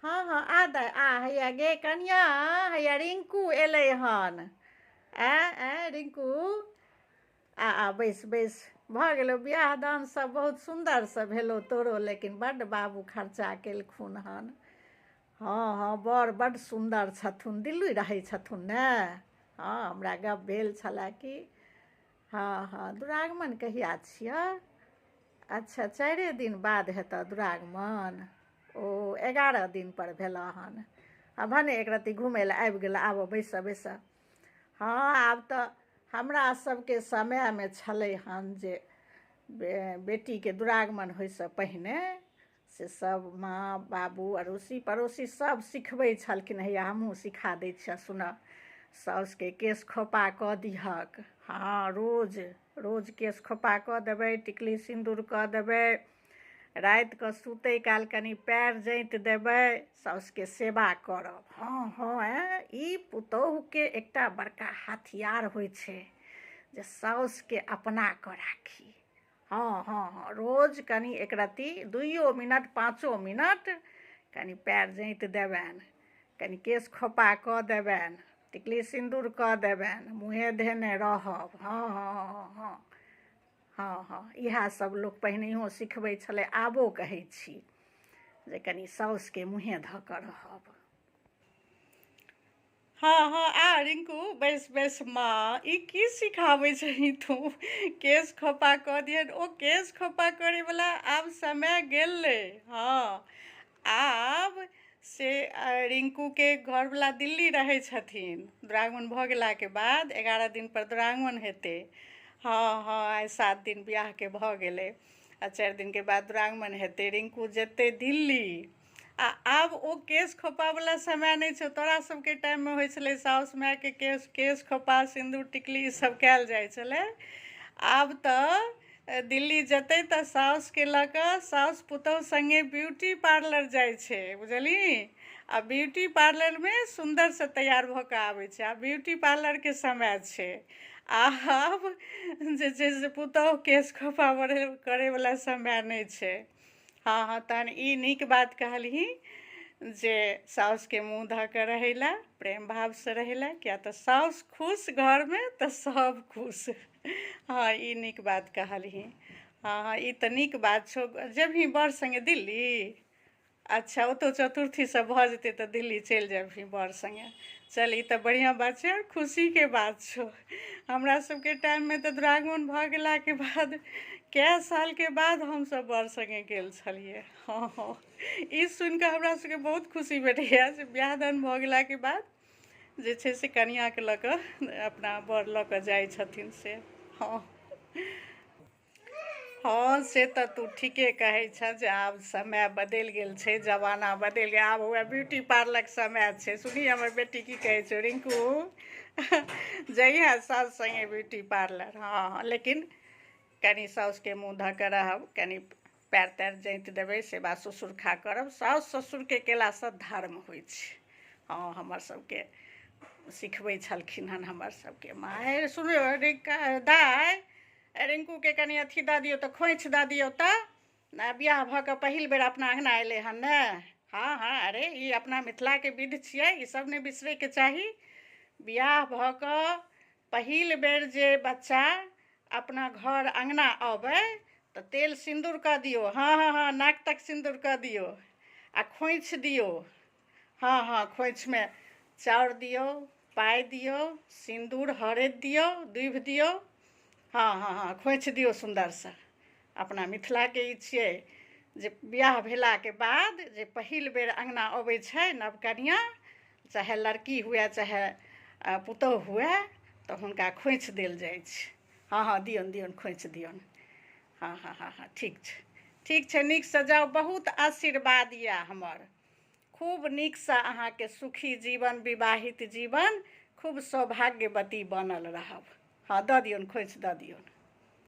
हँ हँ आ दाइ आ हैया गे कनिया हैया रिंकू एलै हन आँय आँय रिंकू आ आ बैस बैस भऽ गेलौ बियाह दान सब बहुत सुन्दरसँ भेलौ तोरो लेकिन बड्ड बाबू खर्चा केलखुन हन हँ हँ बड़ बड्ड सुन्दर छथुन दिल्ली रहै छथुन ने हँ हमरा गप भेल छलए कि हँ हँ दुरागमन कहिया छियै अच्छा चारिए दिन बाद हेतऽ दुरागमन ओ 11 दिनपर भेलऽ हन आ भने एक रत्ती घुमै लए आबि गेलऽ आबऽ बैसऽ बैसऽ हँ आब तऽ हमरा सबके समयमे छलै हन जे बेटीके दुरागमन होइसँ पहिने से सब माँ बाबू अड़ोसी पड़ोसी सब सिखबै छलखिन हैया हमहूँ सिखा दै छिअ सुनऽ साउसके केश खोपा कऽ दिहक हँ रोज रोज केश खोपा कऽ देबै टिकली सिन्दूर कऽ देबै रातिकऽ सुतै काल कनि पयर जाँति देबै साउसके सेवा करब हँ हँ ऐँ ई पुतोहुके एकटा बड़का हथियार होइ छै जे साउसके अपना कऽ राखी हँ हँ हँ रोज कनि एक रत्ती दुइओ मिनट पाँचो मिनट कनि पयर जाँति देबनि कनि केश खोपा कऽ देबनि टिकली सिन्दूर कऽ देबनि मुँहे धेने रहब हँ हँ हँ हँ हँ हँ इएह सब लोक पहिनहियो सिखबै छलै आबो कहै छी जे कनि साउसके मुँहे धऽ कऽ रहब हँ हँ आ रिंकू बैस बैस माँ ई की सिखाबै छही तू केश खोपा कऽ दिहन ओ केश खोपा करैवला आब समय गेलै हँ आब से रिंकूके घरवला दिल्ली रहै छथिन दुरागमन भऽ गेलाके बाद 11 दिनपर दुरागमन हेतै हँ हँ आइ 7 दिन बियाहके भऽ गेलै आ 4 दिनके बाद दुरागमन हेतै रिंकू जेतै दिल्ली आ आब ओ केश खोपावला समय नहि छै तोरा सबके टाइममे होइ छलै साउस मायके केश केश खोपा सिन्दूर टिकली ई सब कयल जाइ छलै आब तऽ दिल्ली जेतै तऽ साउसके लऽ कऽ साउस पुतहु सङ्गे ब्यूटी पार्लर जाइ छै बुझलही आ ब्यूटी पार्लरमे सुन्दरसँ तैयार भऽ कऽ आबै छै आब ब्यूटी पार्लरके समय छै आब जे छै से पुतहु केश खोपा करैवला समय नहि छै हँ हँ तहन ई नीक बात कहलही जे साउसके मुँह धऽ कऽ रहै लए प्रेम भावसँ रहै लए किया तऽ साउस खुश घरमे तऽ सब खुश हँ ई नीक बात कहलही हँ हँ ई तऽ नीक बात छौ जेबही बड़ सङ्गे दिल्ली अच्छा ओतौ चतुर्थी सब भऽ जेतै तऽ दिल्ली चलि जेबही बड़ सङ्गे चल ई तऽ बढ़िआँ बात छै आओर खुशीके बात छौ हमरा सबके टाइममे तऽ दुरागमन भऽ गेलाके बाद कए सालके बाद हमसब बड़ सङ्गे गेल छलियै हँ हँ ई सुनिकऽ हमरा सबके बहुत खुशी भेटैए जे बियाह दान भऽ गेलाके बाद जे छै से कनिआँके लऽ कऽ अपना बड़ लऽ कऽ जाइ छथिन से हँ हँ से तऽ तू ठीके कहै छह जे आब समय बदलि गेल छै जमाना बदलि गेल आब हुए ब्यूटी पार्लरके समय छै सुनही हमर बेटी की कहै छौ रिंकू जइहे साउस सङ्गे ब्यूटी पार्लर हँ हँ लेकिन कनि साउसके मुँह धऽ कऽ रहब कनि पएर ताएर जाँति देबै सेवा ससुरखा करब साउस ससुरके कयलासँ धर्म होइ छै हँ हमर सबके सिखबै छलखिन हन हमर सबके माय सुन दाइ रिंकूके कनि अथी दऽ दियौ तऽ खोँइछ दऽ दियौ तऽ बियाह भऽ कऽ पहिल बेर अपना अङ्गना अयलै हन ने हँ हँ अरे ई अपना मिथिलाके विध छियै ई सब नहि बिसरैके चाही बियाह भऽ कऽ पहिल बेर जे बच्चा अपना घर अङ्गना अबै तऽ तेल सिन्दूर कऽ दियौ हँ हँ हँ नाक तक सिन्दूर कऽ दियौ आ खोँइछ दियौ हँ हँ खोँइछमे चाउर दियौ पाइ दियौ सिन्दूर हरैद दियौ दूभि दियौ हँ हँ हँ खोँइछ दियौ सुन्दरसँ अपना मिथिलाके ई छियै जे बियाह भेलाके बाद जे पहिल बेर अङ्गना अबै छै नव कनिआँ चाहे लड़की हुए चाहे पुतोहु हुए तऽ हुनका खोँइछ देल जाइ छै हँ हँ दियौन दियौन खोँइछ दियौन हँ हँ हँ हँ ठीक छै ठीक छै नीकसँ जाउ बहुत आशीर्वाद यऽ हमर खूब नीकसँ अहाँके सुखी जीवन विवाहित जीवन खूब सौभाग्यवती बनल रहब हँ दऽ दियौन खोँइछ दऽ दियौन